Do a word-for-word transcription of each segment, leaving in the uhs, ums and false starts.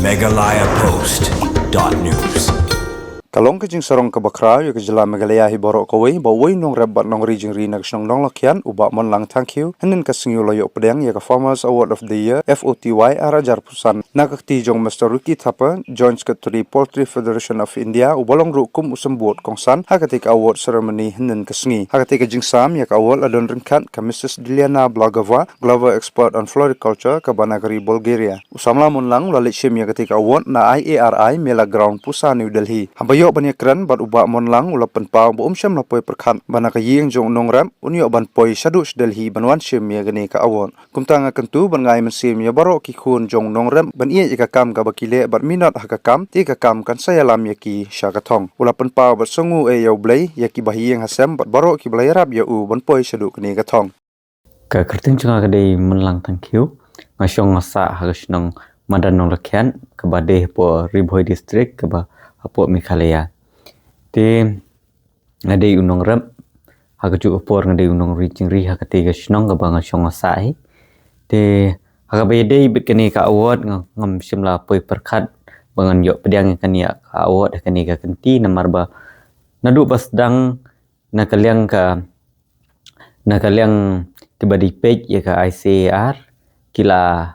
Meghalaya Post dot news. Ka long ka jingsarong kaba khraw ïa ka jylla Meghalaya hi baroh kawei ba uwei u nongrep bad nongri jingri na ka shnong Nonglakhia, u Bah Monlang Thangkhiew, hynnin ka sngi u la ïoh pdiang ïa ka Farmers Award of the Year, F O T Y, ar hajar arphew san, na ka kti jong Mister Ricky Thapa, Joint Secretary, Poultry Federation of India, uba long ruh kum u symbud kongsan ha katei ka award ceremony hynnin ka sngi. Ha katei ka jingsam ïa ka award la don ryngkat ka Missus Diliana Blagova, Global Expert on Floriculture, kaba na ka ri Bulgaria. U samla Monlang u la leit shim ïa katei ka award na I A R I Mela Ground, Pusa, New Delhi. Haba ïoh ban ïakren bad u Bah Monlang, u la pynpaw ba um shym la poi pyrkhat ba na ka ïing jong u nongrep un ïoh ban poi shaduh sha Delhi ban wan shim ïa kane ka award. Kumta nga kyntu bad nga ai mynsiem ïa baroh ki khun jong u nongrep ban ïeit ïa ka kam kaba ki leh bad minot ha ka kam, te ka kam kan sa ïalam ïa ki sha ka thong. U la pynpaw bad sngewnguh ïa U Blei ïa ki bahaïing hasem bad baroh kiba la ïarap ïa u ban poi shaduh kane ka thong. Ka kyrteng jong nga ka dei Monlang Thangkhiew. Nga shong nga sah ha ka shnong Madan Nonglakhia, kaba dei hapoh Ri Bhoi District, kaba hapoh Meghalaya. Te nga dei u nongrep, ha kajuh ka por nga dei u nongri jingri ha katei ka shnong kaba nga shong nga sah hi. Te ha kaba ïadei bad kane ka award, nga, ngam shym la poi pyrkhat ba ngan ïoh pdiang ïa kane ka award ha kane ka kynti, namar ba naduh ba sdang na ka liang ka, na ka liang kiba dei peit ïa ka I C A R, ki la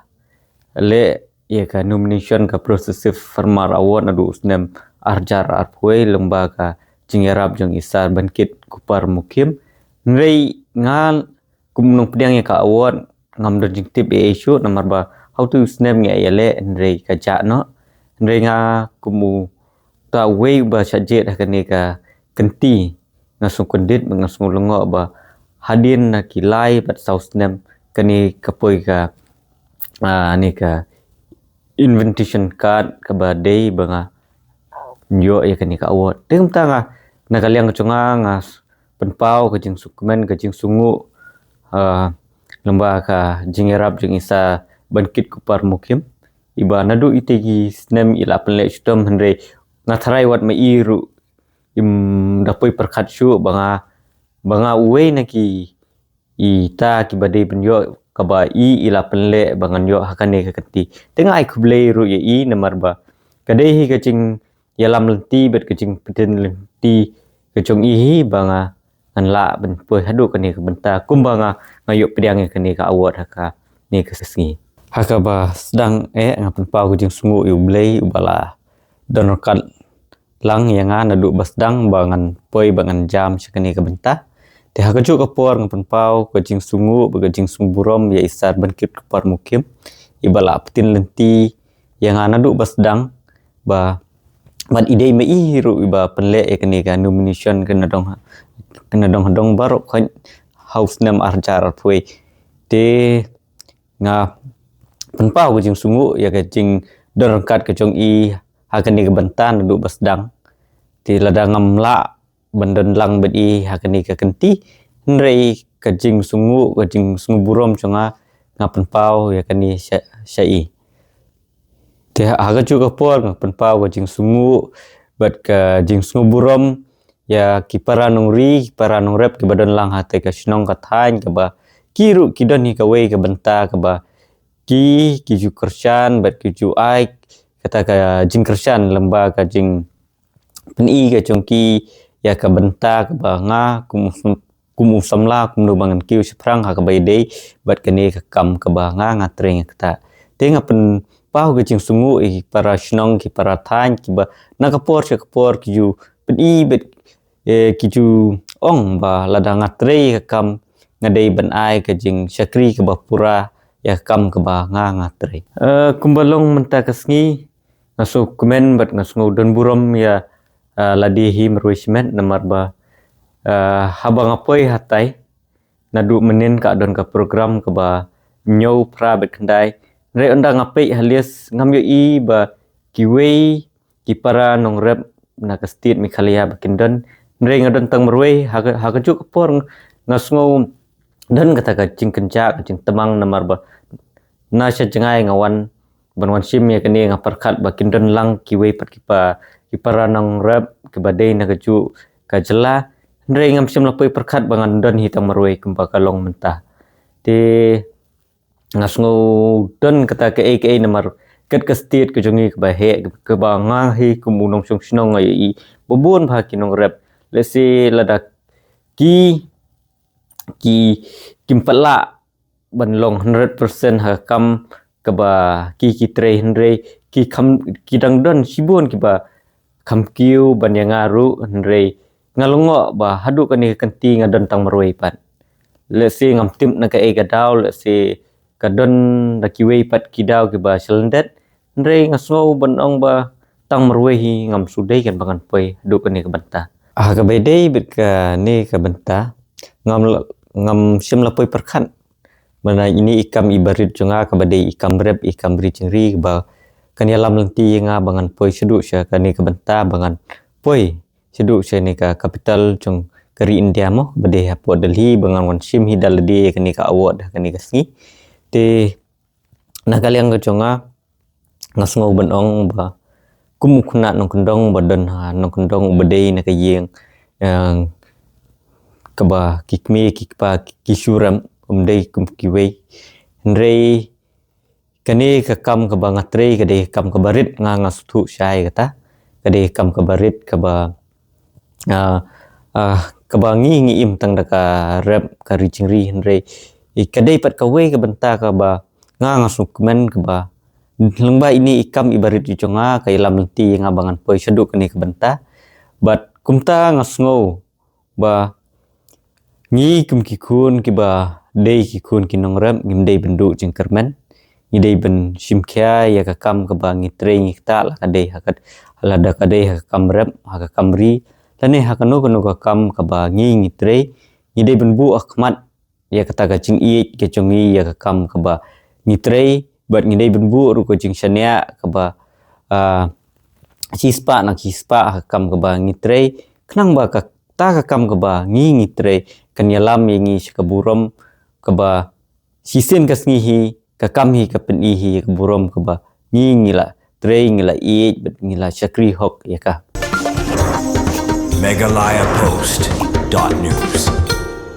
leh ïa ka nomination ka Progressive Farmer Award naduh u snem ar hajar arphew wei lyngba ka jingïarap jong i Sir Bankit Kupar Mukhim. Hynrei nga kum u nongpdiang ïa ka award ngam don jingtip ei ei shuh, namar ba ha utu u snem nga ïaleh hynrei ka jah noh. Hynrei nga kum uta uwei uba shah jied ha kane ka kynti, nga sngewkyndit bad nga sngew lyngngoh ba hadien na ki lai bad saw snem kane ka poi ka, ah, ne ka invitation card kaba dei ba nga ïoh ïa kane ka award. Te kumta nga, na ka liang ka jong nga, nga pynpaw ka jingsngewkmen, ka jingsngewnguh, ah, lyngba ka jingïarap jong i Sir Bankit Kupar Mukhim, iba naduh itei ki snem i la pynleh shitom, hynrei nga tharai wat ma i ruh im da poi pyrkhat shuh ba nga, ba nga uwei na ki ita kiba dei ban ïoh, kaba i i la pynleh ba ngan ïoh ha kane ka kynti. Te nga ai khublei ruh ïa i namar ba ka dei hi ka jingïalam lynti bad ka jingpyntip lynti ka jong i hi ba nga, ngan lah ban poi haduh kane ka bynta kumba nga, nga ïoh pdiang ïa kane ka award ha kane ka sngi. Ha kaba sdang eh nga pynpaw ka jingsngewnguh ïa U Blei uba la don ryngkat lang ïa nga naduh ba sdang ba ngan poi, ba ngan jam sha kane ka bynta. Te ha kajuh ka por nga pynpaw ka jingsngewnguh bad ka jingsngewburom ïa i Sir Bankit Kupar Mukhim, iba la pyntip lynti ïa nga naduh ba sdang, ba bad i dei ma i ruh iba pynleh ïa kane ka nomination, ka nadong, ka nadong hadong baroh khoit ha u snem ar hajar arphew wei. Te nga pynpaw ka jingsngewnguh ïa ka jingdon ryngkat ka jong i ha kane ka bynta naduh ba sdang. Te lada ngam lah ban don lang bad i ha kane ka kynti, hynrei ka jingsngewnguh, ka jingsngewburom jong nga, nga pynpaw ïa kane sha, sha i. Te ha kajuh ka por nga pynpaw ka jingsngewnguh bad ka jingsngewburom ïa ki para nongri, ki para nongrep kiba don lang ha katei ka shnong ka thaiñ, kaba ki ruh ki don hi kawei ka bynta kaba ki, ki ju kyrshan bad ki ju ai kata ka jingkyrshan lyngba ka jingpyni ka jong ki ïa ka bynta kaba nga kum u sam-, kum u samla, kumno ba ngan kiew shaphrang ha kaba ïadei bad kane ka kam kaba nga, nga trei nga ktah. Te nga pynpaw ka jingsngewnguh ïa ki para shnong, ki para thaiñ kiba na ka por sha ka por ki ju pyni bad, eh, ki ju ong ba lada nga trei ka kam, nga dei ban ai ka jingshakri kaba pura ïa ka kam kaba nga, nga trei. Eh, kumba long mynta ka sngi, nga sngewkmen bad nga sngew don burom ïa, eh, lade hi marwei shimet, namar ba, eh, haba nga poi hatai, naduh mynnin ka don ka program kaba hynñiew, phra bad khyndai. Hynrei ynda nga peit ha list, ngam ïohi ba kiwei ki para nongrep na ka state Meghalaya ba kin don. Hynrei nga don tang marwei, ha ka, ha kajuh ka por nga sngew don kata ka jingkynjah, ka jingtbang, namar ba na sha jngai nga wan ban wan shim ïa kane, nga pyrkhat ba kin don lang kiwei pat ki pa, ki para nongrep kiba dei na kajuh ka jylla. Hynrei ngam shym la poi pyrkhat ba ngan don hi tang marwei kumba ka long mynta. Te nga sngew don kata kaei kaei namar kat ka state ka jong ngi kaba heh, kaba nga hi kum u nongshong shnong nga ïohi ba bun bha ki nongrep. Let's say lada ki, ki, kim pat lah ban long hundred percent ha ka kam kaba ki, ki trei, hynrei ki kham, ki dang don shibun kiba kham kiew ban ïa nga ruh, hynrei nga lyngngoh ba haduh kane ka kynti nga don tang marwei pat. Let's say ngam tip na kaei ka daw, let's say ka don da kiwei pat ki daw kiba sha lyndet, hynrei nga sngew ban ong ba tang marwei hi ngam shu dei kan ba ngan poi haduh kane ka bynta. Ha kaba dei bad kane ka bynta, ngam la, ngam shym la poi pyrkhat. Mynta ine i kam iba rit jong nga kaba dei i kam rep, i kam ri jingri kaba kan ïalam lynti ïa nga ba ngan poi shaduh sha kane ka bynta, ba ngan poi shaduh sha kane ka capital jong ka ri India mo, ba dei hapoh Delhi, ba ngan wan shim hi da lade kane ka award ha kane ka sngi. Te na ka liang ka jong nga, nga sngew ban ong ba kum u khynnah nongkyndong ba don ha nongkyndong uba dei na ka ïing, eh, kaba ki kmie ki kpa ki shu rem, um dei kum kiwei. Hynrei kane ka kam kaba nga trei ka dei ka kam kaba rit, nga, nga sngewthuh shai kata. Ka dei ka kam kaba rit, kaba, ah, ah, kaba ngi, ngi im tang da ka rep, ka ri jingri, hynrei i ka dei pat kawei ka bynta kaba nga, nga sngewkmen kaba lyngba ine i kam iba rit jong nga ka ïalam lynti ïa nga ba ngan poi shaduh kane ka bynta. Bad kumta nga sngew ba ngi kum ki khun kiba dei ki khun ki nongrep, ngim dei ban duh jingkyrmen. Ngi dei ban shim khia ïa ka kam kaba ngi trei, ngi ktah, la ka dei ha ka, lada ka dei ha ka kam rep, ha ka kam ri, lane ha kano kano ka kam kaba ngi, ngi trei, ngi dei ban buh ha khmat ïa kata ka jingïeit ka jong ngi ïa ka kam kaba ngi trei, bad ngi dei ban buh ruh ka jingshaniah kaba, ah, shispah na shispah ha ka kam kaba ngi trei, khnang ba kata ka kam kaba ngi, ngi trei kan ïalam ïa ngi sha ka burom kaba shisien ka sngi hi ka kam hi ka pyni hi ïa ka burom kaba ngi, ngi la trei, ngi la ïeit, bad ngi la shakri hok ïa ka. Meghalaya Post dot news.